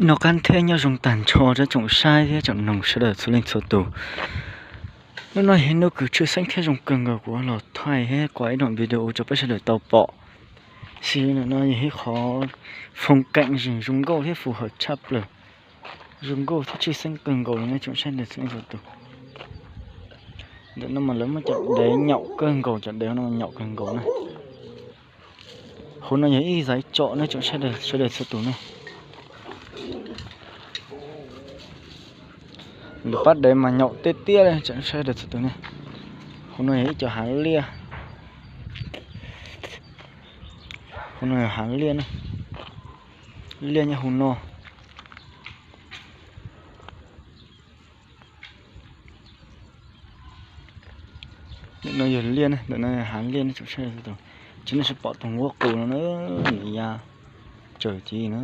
Noj qab thiab nyob zoo tag nrho rau tsoom saib thiab tsoom mloog sawv daws txhua leej txhua tus. Hnub no yog hnub kws tshwj xeeb thiab zoo kawg nkaus, kuv los thaij thiab kuaj ib daim video rau peb sawv daws tau pom. Xws li ntawm no yog ib qhov foom keem zoo nkauj thiab phù hợp tshaj plaws, zoo nkauj thiab tshwj xeeb kawg nkaus li no tsoom saib txhua leej txhua tus. Ntawm no mas lawv muab cov dev nyaum kawg nkaus, cov dev no nyaum kawg nkaus na. Hauv no yog ib zaiv tsom ne tsoom saib sawv daws txhua tus ne. Lawv pab dev mas nyaum tiag tiag li tsoom saib sawv daws txhua tus ne. Hauv no yog ib co hav liaj. Hauv no yog hav liaj ne. Liaj nyob hauv no. Ntawm no yog liaj ne, ntawm no yog hav liaj ne tsoom saib sawv daws txhua tus. Ces nej sib pom tus nquab qus no na, nws ya tsawm ci na.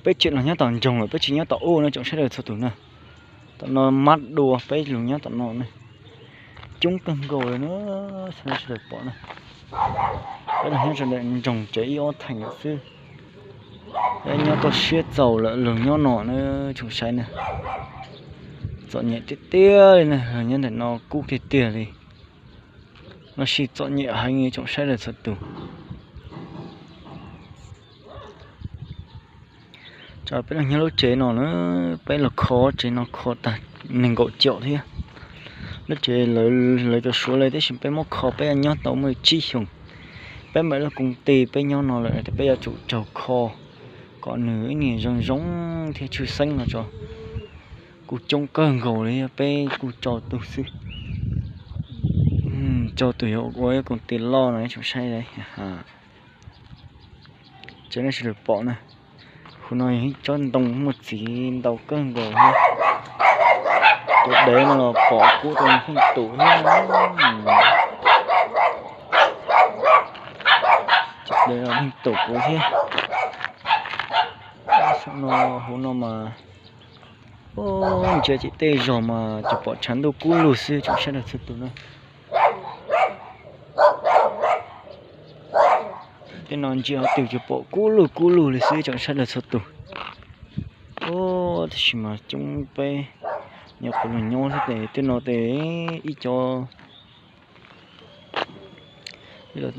Peb tseem los nyob tom nroog lawm, peb tsis nyob tom ub no tsoom saib sawv daws txhua tus na. Tom no mab dua peb los nyob tom no ne. Coob kawg nkaus li na, sawv daws pom na. Peb los nyob rau ntawm nroog tsev ib ob theem lawm xwb. Peb nyob toj siab txaus lawm los nyob no na tsoom saib na. Txom nyem tiag tiag li na, los nyob ntawm no kub tiag tiag li. Los sis txom nyem heev li tsoom saib sawv daws txhua tus. Tso peb los nyob lub tsev no na, peb los kho tsev no kho tag nees nkaum caum thiab. Lub tsev lawv cov Suav li, tab sis peb muab kho peb nyob tau muaj li tsib xyoos. Peb mam li los koom tes peb nyob no lawm, peb yuav tsum raug kho kom nws ib niag zoo zoo thiab tshwj xeeb no tso. Kuj coob kawg nkaus li, peb kuj tso tus xwb. Tso tus yuav ua ib koom tes loj no tsoom saib. Ces nej sawv daws pom na, hauv no yog ib tsob ntoo muaj txiv ntau kawg nkaus thiab. Cov dev no los pom kub rau pheej tus thiab. Cov dev los pheej tus kuv thiab. Saum no, hauv no mas, ntsia ces tej zos mas ces pom tshav ntuj kub lug xwb tsoom saib sawv daws txhua tus na. Tej no ntsia hauv twg ces pom kub lug kub lug li xwb tsoom saib sawv daws txhua tus. Tab sis mas coob peb nyuam qhuav los nyob xwb ces tej no ces ib co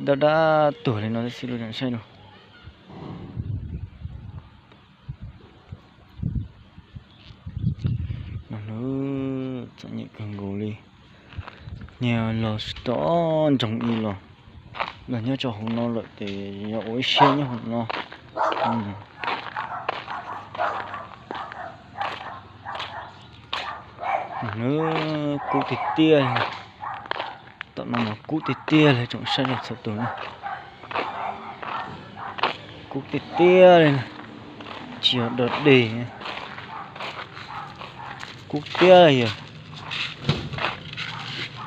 dab dab tuag li no xwb los tsoom saib no. Txom nyem kawg nkaus li. Niag los tsis tau nroog ib los, los nyob rau hauv no lawm ces yog ua ib siab nyob hauv no. Kub tiag tiag, tom no mas kub tiag tiag li tsoom saib sawv daws txhua tus na. Kub tiag tiag li, tsis yog dog dig, kub tiag yog.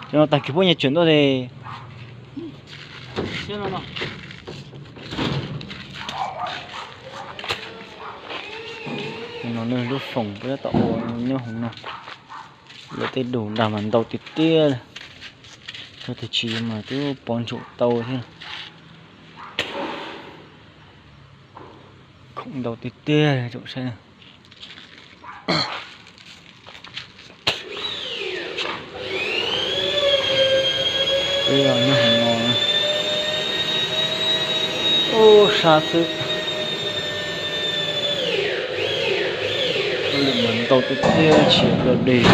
Cov no tag kis puab nyias tsawm ntuj li. No lub foom puab tab tom ua nyob hauv no. Lawv tej dum dag mas ntau tiag tiag. Txog tiag tsis mas twb pov ntsum tau thiab. Khoom ntau tiag tiag tsoom saib. Peb nyob hauv no, ub sab xwb. Lawm mas ntau tiag tiag tsis yog dog dig.